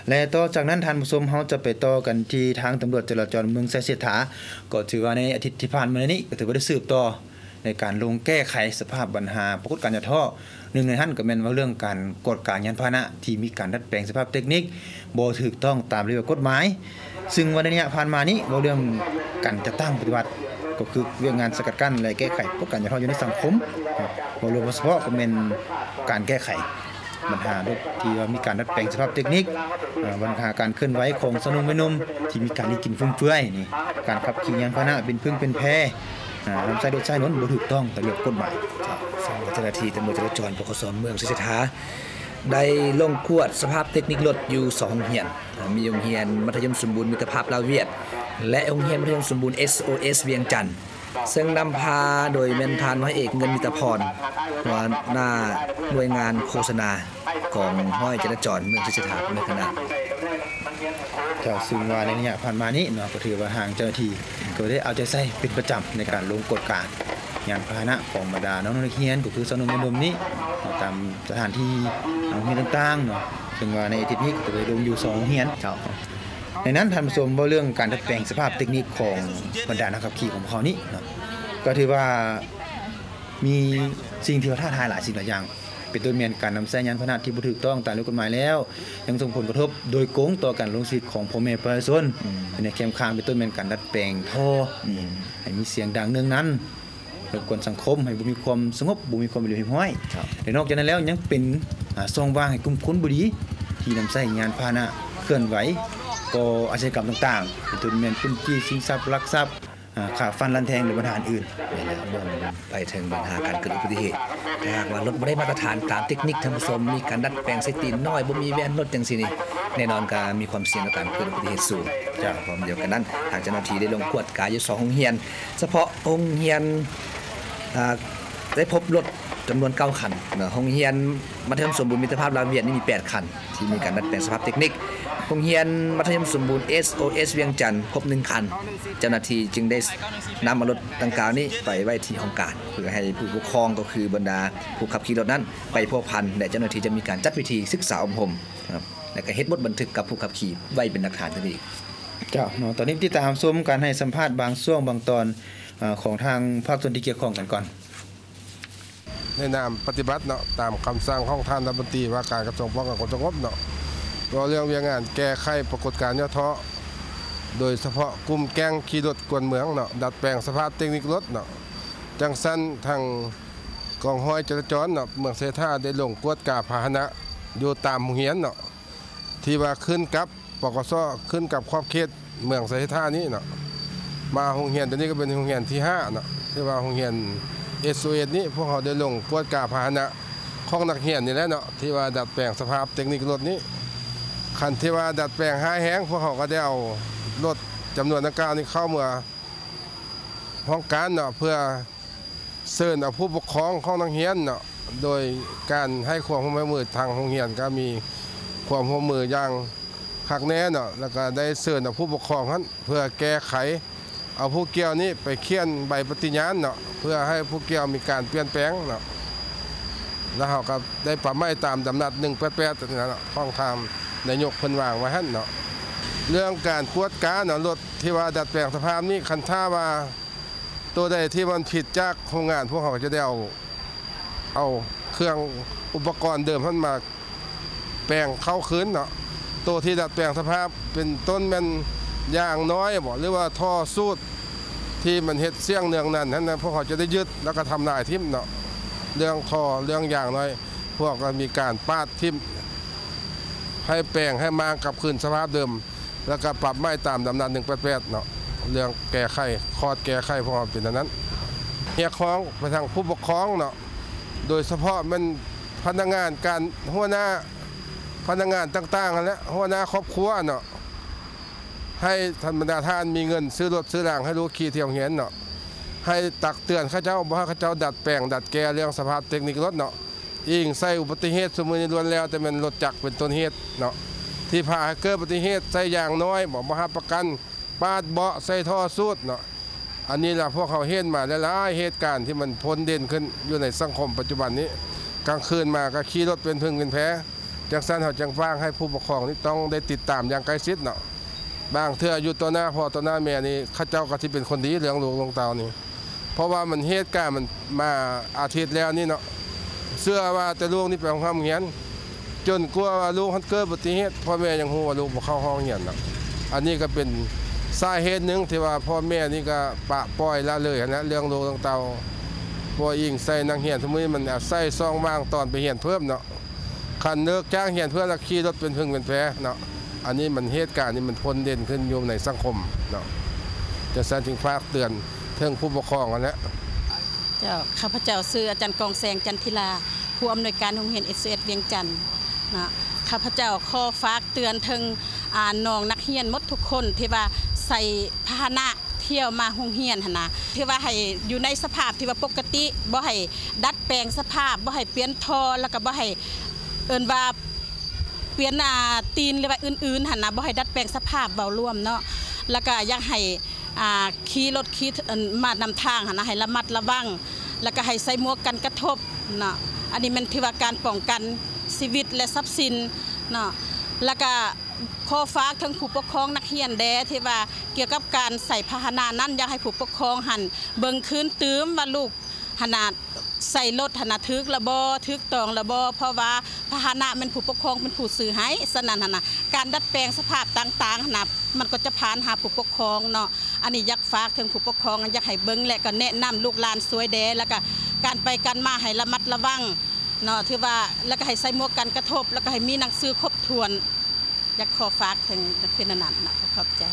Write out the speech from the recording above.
ແລະ ຕໍ່ຈາກນັ້ນທ່ານຜູ້ຊົມ ເຮົາຈະໄປຕໍ່ກັນທີ່ທາງຕຳຫຼວດຈະລາຈອນເມືອງໄຊເສດຖາ ກໍຖືວ່າໃນອາທິດທີ່ຜ່ານມານີ້ ກໍຖືວ່າໄດ້ສືບຕໍ່ໃນການລົງແກ້ໄຂສະພາບບັນຫາປາກົດການຫຍໍ້ທໍ້. ໜຶ່ງໃນນັ້ນກໍແມ່ນເວົ້າເລື່ອງການກວດກາຍານພາຫະນະທີ່ມີການດັດແປງສະພາບເຕັກນິກບໍ່ຖືກຕ້ອງຕາມລະບຽບກົດໝາຍ, ຊຶ່ງວ່າໃນໄລຍະຜ່ານມານີ້ ເວົ້າເລື່ອງການຈັດຕັ້ງປະຕິບັດ ກໍຄືວຽກງານສະກັດກັ້ນ ແລະ ແກ້ໄຂປາກົດການຫຍໍ້ທໍ້ຢູ່ໃນສັງຄົມ, ເວົ້າລວມສະເພາະກໍແມ່ນການແກ້ໄຂ ບັນຫາລົດທີ່ວ່າມີການດັດແປງສະພາບເຕັກນິກ, ອາ ບັນຫາການເຄື່ອນໄຫວຂອງຊາວໜຸ່ມວັຍໜຸ່ມທີ່ມີການລີ້ກິນຟຸມເຟືອຍນີ້, ການຂັບຂີ່ຍານພາຫະນະເປັນເພິ່ງເປັນແພ, ອາ ນຳໃຊ້ລົດໃຊ້ຖະໜົນບໍ່ຖືກຕ້ອງຕາມລະບຽບກົດໝາຍ. ເຈົ້າ ເຊິ່ງວ່າເຈົ້າໜ້າທີ່ຕຳຫຼວດຈະລາຈອນ ປກສ ເມືອງໄຊເສດຖາ ໄດ້ລົງກວດສະພາບເຕັກນິກລົດຢູ່ສອງໂຮງຮຽນ, ມີໂຮງຮຽນມັດທະຍົມສົມບູນມິດຕະພາບລາວຫວຽດ ແລະ ໂຮງຮຽນມັດທະຍົມສົມບູນ ເອສໂອເອສ ວຽງຈັນ. ເຊິ່ງນຳພາໂດຍແມ່ນທ່ານຮ້ອຍເອກ ເງິນມິດຕະພອນ ຫົວໜ້າໜ່ວຍງານໂຄສະນາກອງຮ້ອຍຈະລາຈອນເມືອງໄຊເສດຖາ ໃນຄະນະ. ເຈົ້າ ຊຶ່ງວ່າໃນໄລຍະຜ່ານມານີ້ເນາະ ກໍຖືວ່າທາງເຈົ້າໜ້າທີ່ກໍໄດ້ເອົາໃຈໃສ່ເປັນປະຈຳໃນການລົງກວດກາຍານພາຫະນະຂອງບັນດານ້ອງໆນັກຮຽນ ກໍຄືຊາວໜຸ່ມວັຍໜຸ່ມນີ້ ຕາມສະຖານທີ່ໂຮງຮຽນຕ່າງໆເນາະ, ເຊິ່ງວ່າໃນອາທິດນີ້ກໍໄດ້ລົງຢູ່ສອງໂຮງຮຽນ. ເຈົ້າ ໃນນັ້ນທ່ານຜູ້ຊົມ ເວົ້າເລື່ອງການດັດແປງສະພາບເຕັກນິກຂອງບັນດານັກຂັບຂີ່ຂອງພວກເຮົານີ້ເນາະ ກໍຖືວ່າມີສິ່ງທີ່ວ່າທ້າທາຍຫຼາຍສິ່ງຫຼາຍຢ່າງ, ເປັນຕົ້ນແມ່ນການນຳໃຊ້ຍານພາຫະນະທີ່ບໍ່ຖືກຕ້ອງຕາມລະບຽບກົດໝາຍແລ້ວ ຍັງສົ່ງຜົນກະທົບໂດຍກົງຕໍ່ການດຳລົງຊີວິດຂອງພໍ່ແມ່ປະຊາຊົນ ອືມ ໃນແຄມຂ້າງ, ເປັນຕົ້ນແມ່ນການດັດແປງທໍ່ ອືມ ໃຫ້ມີສຽງດັງເນືອງນັນ ລົບກວນສັງຄົມ ໃຫ້ບໍ່ມີຄວາມສະຫງົບ ບໍ່ມີຄວາມຮຽບຮ້ອຍ. ແລະ ນອກຈາກນັ້ນແລ້ວ ຍັງເປັນ ອາ ຊ່ອງວ່າງໃຫ້ກຸ່ມຄົນບໍ່ດີທີ່ນຳໃຊ້ຍານພາຫະນະເຄື່ອນໄຫວ ກໍ່ອາຊະຍາກຳຕ່າງໆ ເປັນຕົ້ນແມ່ນປຸ້ນຈີ້ຊິງຊັບ ລັກຊັບ ອາ ຂ້າຟັນລັນແທງ ຫຼື ບັນຫາອື່ນ. ແມ່ນແລ້ວ ລວມໄປເຖິງບັນຫາການເກີດອຸບັດຕິເຫດ ຖ້າຫາກວ່າລົດບໍ່ໄດ້ມາດຕະຖານຕາມເຕັກນິກ ທ່ານຜູ້ຊົມ ມີການດັດແປງໃສ່ຕີນນ້ອຍ ບໍ່ມີແວ່ນລົດຈັ່ງຊີ້ນີ້ ແນ່ນອນກໍມີຄວາມສ່ຽງຕໍ່ການເກີດອຸບັດຕິເຫດສູງ. ເຈົ້າ ພ້ອມດຽວກັນນັ້ນ ທາງເຈົ້າໜ້າທີ່ໄດ້ລົງກວດກາຢູ່ສອງໂຮງຮຽນ ສະເພາະໂຮງຮຽນ ອາ ໄດ້ພົບລົດຈຳນວນເກົ້າຄັນເນາະ, ໂຮງຮຽນມັດທະຍົມສົມບູນມິດຕະພາບລາວຫວຽດນີ້ມີແປດຄັນ ທີ່ມີການດັດແປງສະພາບເຕັກນິກ, ໂຮງຮຽນມັດທະຍົມສົມບູນ ເອສໂອເອສ ວຽງຈັນ ພົບໜຶ່ງຄັນ. ເຈົ້າໜ້າທີ່ຈຶ່ງໄດ້ນຳເອົາລົດດັ່ງກ່າວນີ້ໄປໄວ້ທີ່ຫ້ອງການ ເພື່ອໃຫ້ຜູ້ປົກຄອງ ກໍຄືບັນດາຜູ້ຂັບຂີ່ລົດນັ້ນໄປພົວພັນ ແລະ ເຈົ້າໜ້າທີ່ຈະມີການຈັດພິທີສຶກສາອົບຮົມ ແລະ ກໍເຮັດບົດບັນທຶກກັບຜູ້ຂັບຂີ່ໄວ້ເປັນຫຼັກຖານອີກ. ເຈົ້າເນາະ ຕອນນີ້ຕິດຕາມຊົມການໃຫ້ສຳພາດບາງຊ່ວງບາງຕອນ ອາ ຂອງທາງພາກສ່ວນທີ່ກ່ຽວຂ້ອງກັນກ່ອນ. ໃນນາມປະຕິບັດເນາະ ຕາມຄຳສັ່ງຂອງທ່ານລັດຖະມົນຕີວ່າການກະຊວງປ້ອງກັນຄວາມສະຫງົບເນາະ ເວົ້າເລື່ອງວຽກງານແກ້ໄຂປາກົດການຫຍໍ້ທໍ້ ໂດຍສະເພາະກຸ່ມແກ້ງຂີ່ລົດກວນເມືອງເນາະ ດັດແປງສະພາບເຕັກນິກລົດເນາະ. ຈັ່ງຊັ້ນ ທາງກອງຮ້ອຍຈະລາຈອນເນາະ ເມືອງເສດຖາ ໄດ້ລົງກວດກາພາຫະນະຢູ່ຕາມໂຮງຮຽນເນາະ ທີ່ວ່າຂຶ້ນກັບ ປກສ ຂຶ້ນກັບຂອບເຂດເມືອງໄຊເສດຖານີ້ເນາະ. ມາໂຮງຮຽນໂຕນີ້ກໍເປັນໂຮງຮຽນທີຫ້າເນາະ ທີ່ວ່າໂຮງຮຽນ ເອສໂອເອສ ນີ້ ພວກເຮົາໄດ້ລົງກວດກາພາຫະນະຂອງນັກຮຽນນີ້ແຫຼະເນາະ ທີ່ວ່າດັດແປງສະພາບເຕັກນິກລົດນີ້. ຄັນທີ່ວ່າດັດແປງຮ້າຍແຮງ ພວກເຮົາກໍໄດ້ເອົາລົດຈຳນວນດັ່ງກ່າວນີ້ເຂົ້າເມືອຫ້ອງການເນາະ ເພື່ອ ເຊີນເອົາຜູ້ປົກຄອງຂອງນັກຮຽນເນາະ ໂດຍການໃຫ້ຄວາມຮ່ວມມື ທາງໂຮງຮຽນກໍມີຄວາມຮ່ວມມືຢ່າງຄັກແນ່ເນາະ ແລ້ວກໍໄດ້ເຊີນເອົາຜູ້ປົກຄອງຫັ້ນ ເພື່ອແກ້ໄຂ ເອົາຜູ້ກ່ຽວນີ້ໄປຂຽນໃບປະຕິຍານເນາະ ເພື່ອໃຫ້ຜູ້ກ່ຽວມີການປ່ຽນແປງເນາະ ແລ້ວເຮົາກໍໄດ້ປັບໃໝຕາມດຳລັດ ໜຶ່ງແປດແປດ ນີ້ນະເນາະ ຂອງທ່ານນາຍົກເພິ່ນວາງໄວ້ຫັ້ນເນາະ. ເລື່ອງການກວດກາເນາະ ລົດທີ່ວ່າດັດແປງສະພາບນີ້ ຄັນຖ້າວ່າ ໂຕໃດທີ່ມັນຜິດຈາກໂຮງງານ ພວກເຮົາກໍຈະໄດ້ເອົາ ເອົາເຄື່ອງອຸປະກອນເດີມຫັ້ນມາແປງເຂົ້າຄືນເນາະ. ໂຕທີ່ດັດແປງສະພາບ ເປັນຕົ້ນແມ່ນຢາງນ້ອຍບໍ ຫຼືວ່າທໍ່ສູດທີ່ມັນເຮັດສຽງເນືອງນັນຫັ້ນນະ ພວກເຮົາຈະໄດ້ຍຶດ ແລ້ວກໍທຳລາຍຖິ້ມເນາະ. ເລື່ອງທໍ່ ເລື່ອງຢາງນ້ອຍ ພວກເຮົາກໍມີການປາດຖິ້ມ ໃຫ້ແປງໃຫ້ມ້າງກັບຄືນສະພາບເດີມ. ແລ້ວກໍປັບໃໝຕາມດຳລັດ ໜຶ່ງແປດແປດ ເນາະ ເລື່ອງແກ້ໄຂ ຄອດແກ້ໄຂ ພວກເຮົາເປັນອັນນັ້ນ. ຮຽກຮ້ອງໄປທາງຜູ້ປົກຄອງເນາະ ໂດຍສະເພາະແມ່ນພະນັກງານການ ຫົວໜ້າພະນັກງານຕ່າງໆຫັ້ນແຫຼະ ຫົວໜ້າຄອບຄົວເນາະ ໃຫ້ທ່ານ ບັນດາທ່ານມີເງິນຊື້ລົດຊື້ລາງໃຫ້ລູກຂີ່ທ່ຽວຮຽນເນາະ ໃຫ້ຕັກເຕືອນເຂົາເຈົ້າ ບໍ່ໃຫ້ເຂົາເຈົ້າດັດແປງ ດັດແກ້ເລື່ອງສະພາບເຕັກນິກລົດເນາະ. ອີງໃສ່ອຸບັດຕິເຫດຊຸມື້ນີ້ລ້ວນແລ້ວແຕ່ແມ່ນລົດຈັກເປັນຕົ້ນເຫດເນາະ ທີ່ພາໃຫ້ເກີດອຸບັດຕິເຫດ ໃສ່ຢາງນ້ອຍບໍ ບໍ່ຮັບປະກັນ ປາດເບາະ ໃສ່ທໍ່ສູດເນາະ. ອັນນີ້ລະ ພວກເຮົາເຫັນມາຫຼາຍໆເຫດການທີ່ມັນພົ້ນເດັ່ນຂຶ້ນຢູ່ໃນສັງຄົມປັດຈຸບັນນີ້. ກາງຄືນມາກໍຂີ່ລົດເປັນຜຶ່ງເປັນແພ ຈັ່ງຊັ້ນເຮົາຈຶ່ງຝາກໃຫ້ຜູ້ປົກຄອງນີ້ຕ້ອງໄດ້ຕິດຕາມຢ່າງໃກ້ຊິດເນາະ. ບາງເທື່ອຢູ່ຕໍ່ໜ້າພໍ່ຕໍ່ໜ້າແມ່ນີ້ ເຂົາເຈົ້າກໍຊິເປັນຄົນດີເລື່ອງລູກເລື່ອງເຕົ້ານີ້ ເພາະວ່າມັນເຫດການມັນມາອາທິດແລ້ວນີ້ເນາະ ເຊື່ອວ່າແຕ່ລູກນີ້ໄປໂຮງຮ່ຳໂຮງຮຽນ ຈົນກວ່າວ່າລູກຫັ້ນເກີດອຸບັດຕິເຫດ ພໍ່ແມ່ຍັງຮູ້ວ່າລູກບໍ່ເຂົ້າຫ້ອງຮຽນເນາະ. ອັນນີ້ກໍເປັນສາເຫດໜຶ່ງທີ່ວ່າພໍ່ແມ່ນີ້ກໍປະປ່ອຍລະເລີຍຫັ້ນແຫຼະ ເລື່ອງລູກເລື່ອງເຕົ້າ. ບໍ່ອີງໃສ່ນັກຮຽນ ທຸກມື້ນີ້ມັນອາໄສຊ່ອງວ່າງຕອນໄປຮຽນເພີ່ມເນາະ. ຄັນເລີກຈ້າງຮຽນເພື່ອລະຂີ່ລົດເປັນຜຶ່ງເປັນແພເນາະ. ອັນນີ້ມັນ ເຫດການນີ້ມັນພົ້ນເດັ່ນຂຶ້ນຢູ່ໃນສັງຄົມເນາະ. ຈັ່ງຊັ້ນຈຶ່ງຝາກເຕືອນເຖິງຜູ້ປົກຄອງຫັ້ນແຫຼະ. ເຈົ້າ ຂ້າພະເຈົ້າຊື່ອາຈານກອງແສງ ຈັນທິລາ ຜູ້ອຳນວຍການໂຮງຮຽນ ເອສໂອເອສ ວຽງຈັນເນາະ. ຂ້າພະເຈົ້າຂໍຝາກເຕືອນເຖິງ ອາ ນ້ອງນັກຮຽນໝົດທຸກຄົນທີ່ວ່າໃຊ້ພາຫະນະ ທ່ຽວມາໂຮງຮຽນຫັ້ນນະ ທີ່ວ່າໃຫ້ຢູ່ໃນສະພາບທີ່ວ່າປົກກະຕິ ບໍ່ໃຫ້ດັດແປງສະພາບ ບໍ່ໃຫ້ປ່ຽນທໍ່ ແລ້ວກໍບໍ່ໃຫ້ ເອີ້ນວ່າປ່ຽນ ອາ ຕີນ ຫຼືວ່າອື່ນໆຫັ້ນນະ ບໍ່ໃຫ້ດັດແປງສະພາບ ເວົ້າລວມເນາະ. ແລ້ວກໍຢາກໃຫ້ ອາ ຂີ່ລົດຂີ່ ອັນ ມານຳທາງຫັ້ນນະ ໃຫ້ລະມັດລະວັງ ແລ້ວກໍໃຫ້ໃສ່ໝວກກັນກະທົບເນາະ. ອັນນີ້ແມ່ນຖືວ່າການປ້ອງກັນຊີວິດ ແລະ ຊັບສິນເນາະ. ແລ້ວກໍ ຂໍຝາກເຖິງຜູ້ປົກຄອງນັກຮຽນແດ່ ທີ່ວ່າກ່ຽວກັບການໃຊ້ພາຫະນະນັ້ນ ຢາກໃຫ້ຜູ້ປົກຄອງຫັ້ນເບິ່ງຄືນຕື່ມວ່າລູກຫັ້ນນະ ໃຊ້ລົດຫັ້ນນະ ຖືກລະບໍ່ ຖືກຕ້ອງລະບໍ່ ເພາະວ່າພາຫະນະແມ່ນຜູ້ປົກຄອງເປັນຜູ້ຊື້ໃຫ້. ສະນັ້ນຫັ້ນນະ ການດັດແປງສະພາບຕ່າງໆຫັ້ນນະ ມັນກໍຈະຜ່ານຫາຜູ້ປົກຄອງເນາະ. ອັນນີ້ຢາກຝາກເຖິງຜູ້ປົກຄອງ ຢາກໃຫ້ເບິ່ງ ແລະ ກໍແນະນຳລູກຫຼານຊ່ວຍແດ່ ແລ້ວກໍການໄປການມາໃຫ້ລະມັດລະວັງເນາະ ຖືວ່າ ແລ້ວກໍໃຫ້ໃສ່ໝວກກັນກະທົບ ແລ້ວກໍໃຫ້ມີໜັງສືຄົບຖ້ວນ. ຢາກຂໍຝາກເຖິງເປັນອັນນັ້ນນະ. ຂອບໃຈ.